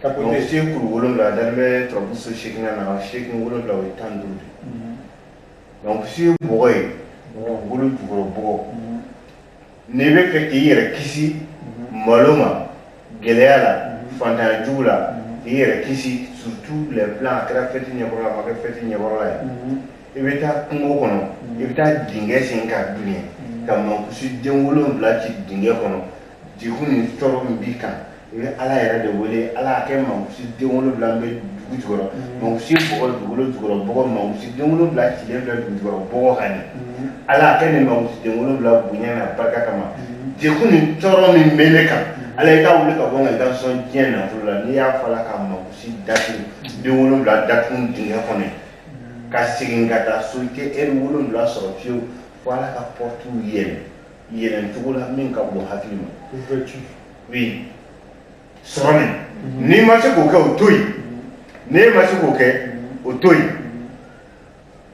Capoté. Mankusi ye kuru 7, a dalen bɛ turabu so seeginnan na, seegin wolonwula, o ye 15 de ye. Mankusi ye bɔgɔ ye, dugukolo jukɔrɔ bɔgɔ. N'i bɛ fɛ k'i yɛrɛ kisi malo ma, gɛlɛya la, fantanya jugu la, k'i yɛrɛ kisi sur tous les plans, a kɛra fɛti ɲɛkɔrɔ la, a ma kɛ fɛti ɲɛkɔrɔla ye, i bɛ taa kungo kɔnɔ, i bɛ taa dingɛ sen ka duɲɛ ka mankusi den 7 ci dingɛ kɔnɔ. Degun ni tɔɔrɔ min b'i kan, i bɛ Ala yɛrɛ de wele: Ala, a kɛ mankusi den 7 bɛ dugu jukɔrɔ, mankusi bɔgɔ, dugukolo jukɔrɔ bɔgɔ, mankusi den 7 cilen filɛ dugu jukɔrɔ bɔgɔ kan nin, Ala, a kɛ nin mankusi den 7 bonya n'a barika kama, degun ni tɔɔrɔ min bɛ ne kan, Ala, i ka wuli ka bɔ n kan, i ka sɔn diɲɛ nafolo la. N'i y'a fɔ ala ka mankusi datugu, den 7 datugu dingɛ kɔnɔ, ka segin ka taa so, i tɛ ɛri 7 sɔrɔ fiyewu fo Ala ka porte yɛlɛ yɛlɛn cogo la min ka bon hakili ma. Ouverture. Oui, sɔrɔ min n'i ma se k'o kɛ, o to yen. N'e ma se k'o kɛ, o to yen.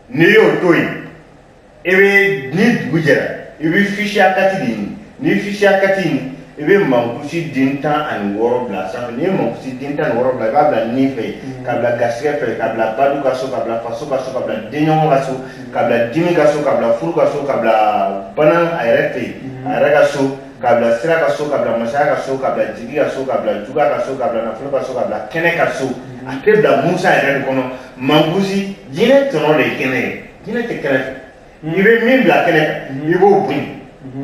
N'i y'o to yen, i bɛ ni dugu jɛra, i bɛ fiche A4 de ɲini. N'i ye fiche A4 ɲini, i bɛ mankusi den 16 bila a sanfɛ. N'i ye mankusi den 16 bila, i b'a bila ni fɛ, ka bila garisɛgɛ fɛ, ka bila badu ka so, ka bila faso ka so, ka bila denɲɔgɔn ka so, ka bila dimi ka so, ka bila furu ka so, ka bila bana a yɛrɛ fɛ yen, a yɛrɛ ka so, ka bila sira ka so, ka bila masaya ka so, ka bila jigi ka so, ka bila juguya ka so, ka bila nafolo ka so, ka bila kɛnɛ ka so. A tɛ bila Musa yɛrɛ de kɔnɔ. Mankusi jinɛ tɔnɔ de ye kɛnɛ ye, jinɛ tɛ kɛnɛ fɛ. I bɛ min bila kɛnɛ kan, i b'o bonya.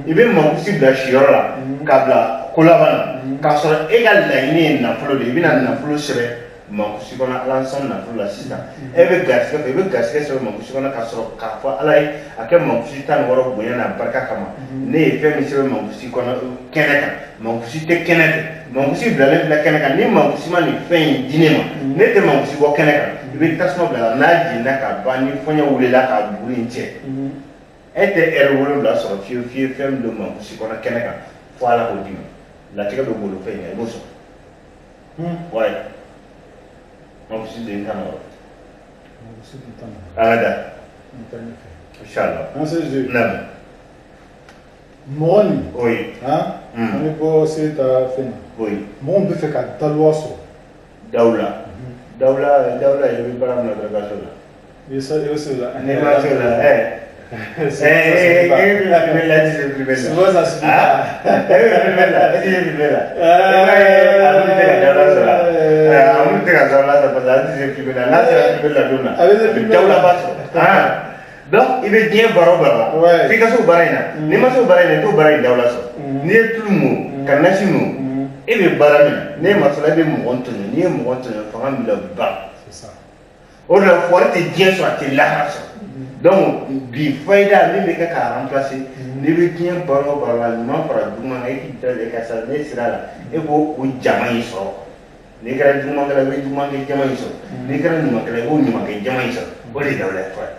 I bɛ mankusi bila siyɔrɔ la ka bila ko laban na, k'a sɔrɔ e ka laɲini ye nafolo de ye. I bɛna nafolo sɛbɛn mankusi kɔnɔ, Ala sɔn nafolo la sisan. E bɛ garisɛgɛ fɛ, i bɛ garisɛgɛ sɛbɛn mankusi kɔnɔ, ka sɔrɔ k'a fɔ Ala ye: a kɛ mankusi 16 bonya n'a barika kama, ne ye fɛn min sɛbɛn mankusi kɔnɔ kɛnɛ kan, mankusi tɛ kɛnɛ fɛ, mankusi bilalen filɛ kɛnɛ kan, ni mankusi ma nin fɛn in di ne ma, ne tɛ mankusi bɔ kɛnɛ kan. I bɛ tasuma bila n'a jiginna ka ban, ni fɔɲɛ wulila ka buru in cɛ, e tɛ ɛri 7 sɔrɔ fiyewu fiyewu. Fɛn min don mankusi kɔnɔ kɛnɛ kan, fo Ala k'o d'i ma, latigɛ bɛ bolo fɛn in kan, i b'o sɔrɔ. Wayi, mankusi den 16. Mankusi den 16. An ka da. N taa ɲɛfɛ. Inshallah. An se je. Naam. Mɔgɔ nin. Oui. Han. An bɛ bɔ se ta fɛn na. Oui. Mɔgɔ min bɛ fɛ ka dawula sɔrɔ. Dawula. Dawula, dawula, i bɛ baara min na dɔrɔn, i ka s'o la. I bɛ se, i bɛ se o la. N'i ma s'o la, e bɛ primaire la, e tɛ se primaire la. Souvent ça suffit Ah, pas. e bɛ primaire la, e tɛ se primaire la. I b'a ye, a tɛ se ka dawula sɔrɔ. A mun tɛ ka dawula sɔrɔ parce que a tɛ se primaire la. N'a sera primaire la don min na, A bɛ se a bɛ primaire la. dawula ba sɔrɔ. Ah. Donc i bɛ diɲɛ baara o baara la, f'i ka se o baara in na. N'i ma se o baara in na, i t'o baara in dawula sɔrɔ. N'i ye tulu mun, ka nasi mun, e bɛ baara min na, n'e ma sɔrɔ, e bɛ mɔgɔ tɔɲɔ. N'i ye mɔgɔ tɔɲɔ, fanga min b'i la, o bɛ ban. C'est ça. O de la fɔri tɛ diɲɛ sɔrɔ, a tɛ lahara sɔrɔ. Donc bi fayida min bɛ kɛ k'a remplacer, n'i bɛ diɲɛ baara o baara la, ɲuman fara juguman kan, e k'i jilaja i ka sira, n'e sera a la, e b'o o jama in sɔrɔ. N'i kɛra jugumankɛla, i bɛ jugumankɛ jama in sɔrɔ. N'i kɛra ɲumankɛla, i b'o ɲumankɛ jama in sɔrɔ. O de ye dawula ye fɔlɔ ye.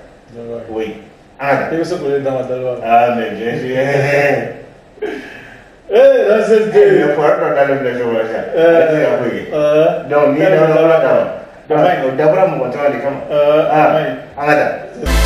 Oui, an ka I bɛ se k'o de d'a ma dawula la. Ah, mais bien sûr. Eh, dans cette Mais fɔri dɔ dalen filɛ so kɔnɔ sisan, a tɛ se ka foyi kɛ. Donc n'i ye dawula d'a ma, donc o dabɔra mɔgɔ caman de kama. Ah, an ka taa.